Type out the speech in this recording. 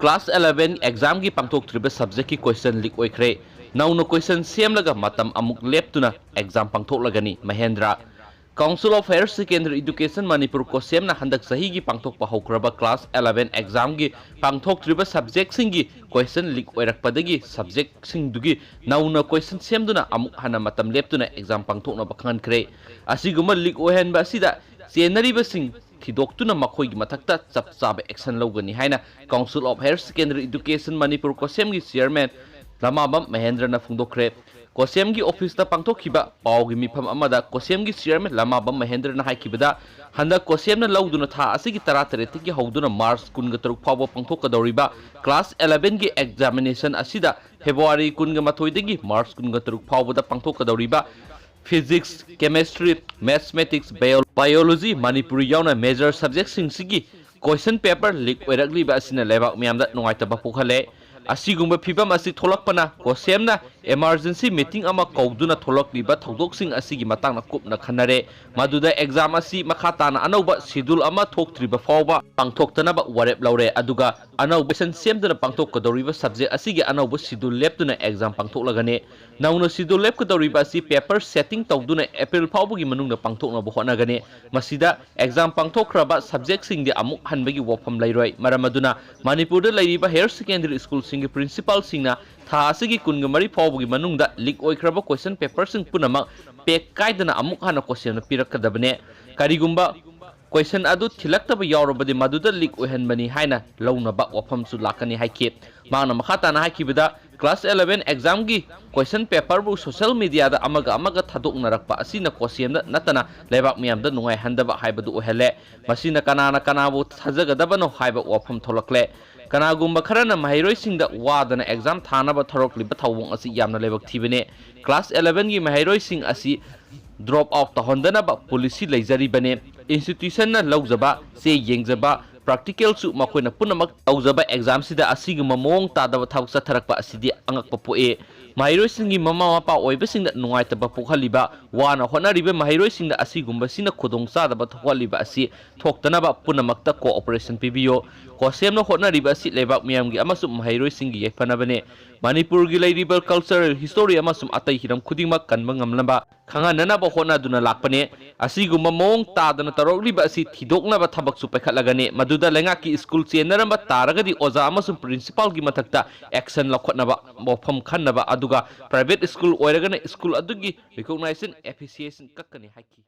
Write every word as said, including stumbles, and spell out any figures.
Class eleven examꯒꯤ ꯄꯥꯡꯊꯣꯛꯇ꯭ꯔꯤꯕ subjectꯀꯤ question leak ꯑꯣꯏꯈ꯭ꯔꯦ꯫ ꯅꯧꯅ question ꯁꯦꯝꯂꯒ ꯃꯇꯝ ꯑꯃꯨꯛ ꯂꯦꯞꯇꯨꯅ exam ꯄꯥꯡꯊꯣꯛꯂꯒꯅꯤ꯫ Mahendra. Council of Higher Secondary Education Manipur, COHSEMꯅ ꯍꯟꯗꯛ ꯆꯍꯤꯒꯤ ꯄꯥꯡꯊꯣꯛꯄ ꯍꯧꯈ꯭ꯔꯕ class eleven examꯒꯤ ꯄꯥꯡꯊꯣꯛꯇ꯭ꯔꯤꯕ subjectꯁꯤꯡꯒꯤ question leak ꯑꯣꯏꯔꯛꯄꯗꯒꯤ subjectꯁꯤꯡꯗꯨꯒꯤ ꯅꯧꯅ question ꯁꯦꯝꯗꯨꯅ ꯑꯃꯨꯛ ꯍꯟꯅ ꯃꯇꯝ ꯂꯦꯞꯇꯨꯅ exam ꯄꯥꯡꯊꯣꯛꯅꯕ ꯈꯪꯍꯟꯈ꯭ꯔꯦ꯫ ꯑꯁꯤꯒꯨꯝꯕ leak ꯑꯣꯏꯍꯟꯕ ꯑꯁꯤꯗ ꯆꯦꯟꯅꯔꯤꯕꯁꯤꯡ ꯊꯤꯗꯣꯛꯇꯨꯅ ꯃꯈꯣꯏꯒꯤ ꯃꯊꯛꯇ ꯆꯞ ꯆꯥꯕ action ꯂꯧꯒꯅꯤ ꯍꯥꯏꯅ Council of Higher Secondary Education Manipur, COHSEMꯒꯤ chairman ꯂꯃꯥꯕꯝ ꯃꯍꯦꯟꯗ꯭ꯔꯅ ꯐꯣꯡꯗꯣꯛꯈ꯭ꯔꯦ꯫ COHSEMꯒꯤ officeꯇ ꯄꯥꯡꯊꯣꯛꯈꯤꯕ ꯄꯥꯎꯒꯤ ꯃꯤꯐꯝ ꯑꯃꯗ COHSEMꯒꯤ chairman ꯂꯃꯥꯕꯝ ꯃꯍꯦꯟꯗ꯭ꯔꯅ ꯍꯥꯏꯈꯤꯕꯗ, ꯍꯟꯗꯛ COHSEMꯅ ꯂꯧꯗꯨꯅ ꯊꯥ ꯑꯁꯤꯒꯤ ꯇꯔꯥꯇꯔꯦꯠꯇꯒꯤ ꯍꯧꯗꯨꯅ March ꯀꯨꯟꯒ ꯇꯔꯨꯛ ꯐꯥꯎꯕ ꯄꯥꯡꯊꯣꯛꯀꯗꯧꯔꯤꯕ class elevenꯒꯤ examination ꯑꯁꯤꯗ February ꯀꯨꯟꯒ ꯃꯥꯊꯣꯏꯗꯒꯤ March ꯀꯨꯟꯒ ꯇꯔꯨꯛ ꯐꯥꯎꯕꯗ ꯄꯥꯡꯊꯣꯛꯀꯗꯧꯔꯤꯕ Physics, Chemistry, Mathematics, Bio-, Biology, Manipuri ꯌꯥꯎꯅ major subjectꯁꯤꯡꯁꯤꯒꯤ question paper leak ꯑꯣꯏꯔꯛꯂꯤꯕ ꯑꯁꯤꯅ ꯂꯩꯕꯥꯛ ꯃꯤꯌꯥꯝꯗ ꯅꯨꯡꯉꯥꯏꯇꯕ ꯄꯣꯛꯍꯜꯂꯦ꯫ ꯑꯁꯤꯒꯨꯝꯕ ꯐꯤꯚꯝ ꯑꯁꯤ ꯊꯣꯛꯂꯛꯄꯅ COHSEMꯅ emergency meeting ꯑꯃ ꯀꯧꯗꯨꯅ ꯊꯣꯛꯂꯛꯂꯤꯕ ꯊꯧꯗꯣꯛꯁꯤꯡ ꯑꯁꯤꯒꯤ ꯃꯇꯥꯡꯗ ꯀꯨꯞꯅ ꯈꯟꯅꯔꯦ꯫ ꯃꯗꯨꯗ exam ꯑꯁꯤ ꯃꯈꯥ ꯇꯥꯅ ꯑꯅꯧꯕ schedule ꯑꯃ ꯊꯣꯛꯇ꯭ꯔꯤꯕ ꯐꯥꯎꯕ ꯄꯥꯡꯊꯣꯛꯇꯅꯕ ꯋꯥꯔꯦꯞ ꯂꯧꯔꯦ꯫ ꯑꯗꯨꯒ ꯑꯅꯧꯕ question ꯁꯦꯝꯗꯨꯅ ꯄꯥꯡꯊꯣꯛꯀꯗꯧꯔꯤꯕ subject ꯑꯁꯤꯒꯤ ꯑꯅꯧꯕ schedule ꯂꯦꯞꯇꯨꯅ exam ꯄꯥꯡꯊꯣꯛꯂꯒꯅꯤ꯫ ꯅꯧꯅ schedule ꯂꯦꯞꯀꯗꯧꯔꯤꯕ ꯑꯁꯤ paper setting ꯇꯧꯗꯨꯅ April ꯐꯥꯎꯕꯒꯤ ꯃꯅꯨꯡꯗ ꯄꯥꯡꯊꯣꯛꯅꯕ ꯍꯣꯠꯅꯒꯅꯤ꯫ ꯃꯁꯤꯗ exam ꯄꯥꯡꯊꯣꯛꯈ꯭ꯔꯕ subjectꯁꯤꯡꯗꯤ ꯑꯃꯨꯛ ꯍꯟꯕꯒꯤ ꯋꯥꯐꯝ ꯂꯩꯔꯣꯏ꯫ ꯃꯔꯝ ꯑꯗꯨꯅ ꯃꯅꯤꯄꯨꯔꯗ ꯂꯩꯔꯤꯕ higher secondary schoolꯁꯤꯡꯒꯤ principalꯁꯤꯡꯅ ꯊꯥ ꯑꯁꯤꯒꯤ ꯀꯨꯟꯒ ꯃꯔꯤ ꯐꯥꯎꯕꯒꯤ ꯃꯅꯨꯡꯗ leak ꯑꯣꯏꯈ꯭ꯔꯕ question paperꯁꯤꯡ ꯄꯨꯝꯅꯃꯛ ꯄꯦꯛ ꯀꯥꯏꯗꯅ ꯑꯃꯨꯛ ꯍꯟꯅ COHSEMꯅ ꯄꯤꯔꯛꯀꯗꯕꯅꯦ꯫ ꯀꯔꯤꯒꯨꯝꯕ question ꯑꯗꯨ ꯊꯤꯜꯂꯛꯇꯕ ꯌꯥꯎꯔꯕꯗꯤ ꯃꯗꯨꯗ leak ꯑꯣꯏꯍꯟꯕꯅꯤ ꯍꯥꯏꯅ ꯂꯧꯅꯕ ꯋꯥꯐꯝꯁꯨ ꯂꯥꯛꯀꯅꯤ ꯍꯥꯏꯈꯤ꯫ ꯃꯍꯥꯛꯅ ꯃꯈꯥ ꯇꯥꯅ ꯍꯥꯏꯈꯤꯕꯗ, class eleven examꯒꯤ question paperꯕꯨ social mediaꯗ ꯑꯃꯒ ꯑꯃꯒ ꯊꯥꯗꯣꯛꯅꯔꯛꯄ ꯑꯁꯤꯅ COHSEMꯗ ꯅꯠꯇꯅ ꯂꯩꯕꯥꯛ ꯃꯤꯌꯥꯝꯗ ꯅꯨꯡꯉꯥꯏꯍꯟꯗꯕ ꯍꯥꯏꯕꯗꯨ ꯑꯣꯏꯍꯜꯂꯦ꯫ ꯃꯁꯤꯅ ꯀꯅꯥꯅ ꯀꯅꯥꯕꯨ ꯊꯥꯖꯒꯗꯕꯅꯣ ꯍꯥꯏꯕ ꯋꯥꯐꯝ ꯊꯣꯛꯂꯛꯂꯦ꯫ ꯀꯅꯥꯒꯨꯝꯕ ꯈꯔꯅ ꯃꯍꯩꯔꯣꯏꯁꯤꯡꯗ ꯋꯥꯗꯅ exam ꯊꯥꯅꯕ ꯊꯧꯔꯛꯂꯤꯕ ꯊꯧꯑꯣꯡ ꯑꯁꯤ ꯌꯥꯝꯅ ꯂꯥꯏꯕꯛ ꯊꯤꯕꯅꯤ꯫ Class elevenꯒꯤ ꯃꯍꯩꯔꯣꯏꯁꯤꯡ ꯑꯁꯤ drop out ꯇꯧꯍꯟꯗꯅꯕ policy ꯂꯩꯖꯔꯤꯕꯅꯤ꯫ Institutionꯅ ꯂꯧꯖꯕ, ꯆꯦ ꯌꯦꯡꯖꯕ, ꯄ꯭ꯔꯥꯛꯇꯤꯀꯦꯜꯁꯨ ꯃꯈꯣꯏꯅ ꯄꯨꯝꯅꯃꯛ ꯇꯧꯖꯕ ꯑꯦꯛꯖꯥꯝꯁꯤꯗ ꯑꯁꯤꯒꯨꯝꯕ ꯃꯑꯣꯡ ꯇꯥꯗꯕ ꯊꯕꯛ ꯆꯠꯊꯔꯛꯄ ꯑꯁꯤꯗꯤ ꯑꯉꯛꯄ ꯄꯣꯛꯏ꯫ ꯃꯍꯩꯔꯣꯏꯁꯤꯡꯒꯤ ꯃꯃꯥ ꯃꯄꯥ ꯑꯣꯏꯕꯁꯤꯡꯗ ꯅꯨꯡꯉꯥꯏꯇꯕ ꯄꯣꯛꯍꯜꯂꯤꯕ, ꯋꯥꯅ ꯍꯣꯠꯅꯔꯤꯕ ꯃꯍꯩꯔꯣꯏꯁꯤꯡꯗ ꯑꯁꯤꯒꯨꯝꯕꯁꯤꯅ ꯈꯨꯗꯣꯡꯆꯥꯗꯕ ꯊꯣꯛꯍꯜꯂꯤꯕ ꯑꯁꯤ ꯊꯣꯛꯇꯅꯕ ꯄꯨꯝꯅꯃꯛꯇ ꯀꯣꯑꯣꯄꯔꯦꯁꯟ ꯄꯤꯕꯤꯌꯨ꯫ ꯀꯣꯁꯦꯝꯅ ꯍꯣꯠꯅꯔꯤꯕ ꯑꯁꯤ ꯂꯩꯕꯥꯛ ꯃꯤꯌꯥꯝꯒꯤ ꯑꯃꯁꯨꯡ ꯃꯍꯩꯔꯣꯏꯁꯤꯡꯒꯤ ꯌꯥꯏꯐꯅꯕꯅꯤ꯫ ꯃꯅꯤꯄꯨꯔꯒꯤ ꯂꯩꯔꯤꯕ ꯀꯜꯆꯔꯦꯜ, ꯍꯤꯁꯇꯣꯔꯤ ꯑꯃꯁꯨꯡ ꯑꯇꯩ ꯍꯤꯔꯝ ꯈꯨꯗꯤꯡꯃꯛ ꯀꯟꯕ ꯉꯝꯅꯕ ꯈꯪꯍꯟꯅꯅꯕ ꯍꯣꯠꯅꯗꯨꯅ ꯂꯥꯛꯄꯅꯤ꯫ ꯑꯁꯤꯒꯨꯝꯕ ꯃꯑꯣꯡ ꯇꯥꯗꯅ ꯇꯧꯔꯛꯂꯤꯕ ꯑꯁꯤ ꯊꯤꯗꯣꯛꯅꯕ ꯊꯕꯛꯁꯨ ꯄꯥꯏꯈꯠꯂꯒꯅꯤ꯫ ꯃꯗꯨꯗ ꯂꯩꯉꯥꯛꯀꯤ ꯁ꯭ꯀꯨꯜ ꯆꯦꯟꯅꯔꯝꯕ ꯇꯥꯔꯒꯗꯤ ꯑꯣꯖꯥ ꯑꯃꯁꯨꯡ ꯄ꯭ꯔꯤꯟꯁꯤꯄꯥꯜꯒꯤ ꯃꯊꯛꯇ ꯑꯦꯛꯁꯟ ꯂꯧꯈꯠꯅꯕ ꯋꯥꯐꯝ ꯈꯟꯅꯕ, ꯑꯗꯨꯒ ꯄ꯭ꯔꯥꯏꯚꯦꯠ ꯁ꯭ꯀꯨꯜ ꯑꯣꯏꯔꯒꯅ ꯁ꯭ꯀꯨꯜ ꯑꯗꯨꯒꯤ ꯔꯤꯀꯣꯛꯅꯥꯏꯖꯦꯁꯟ, ꯑꯦꯄ꯭ꯔꯤꯁꯤꯌꯦꯁꯟ ꯀꯛꯀꯅꯤ ꯍꯥꯏꯈꯤ꯫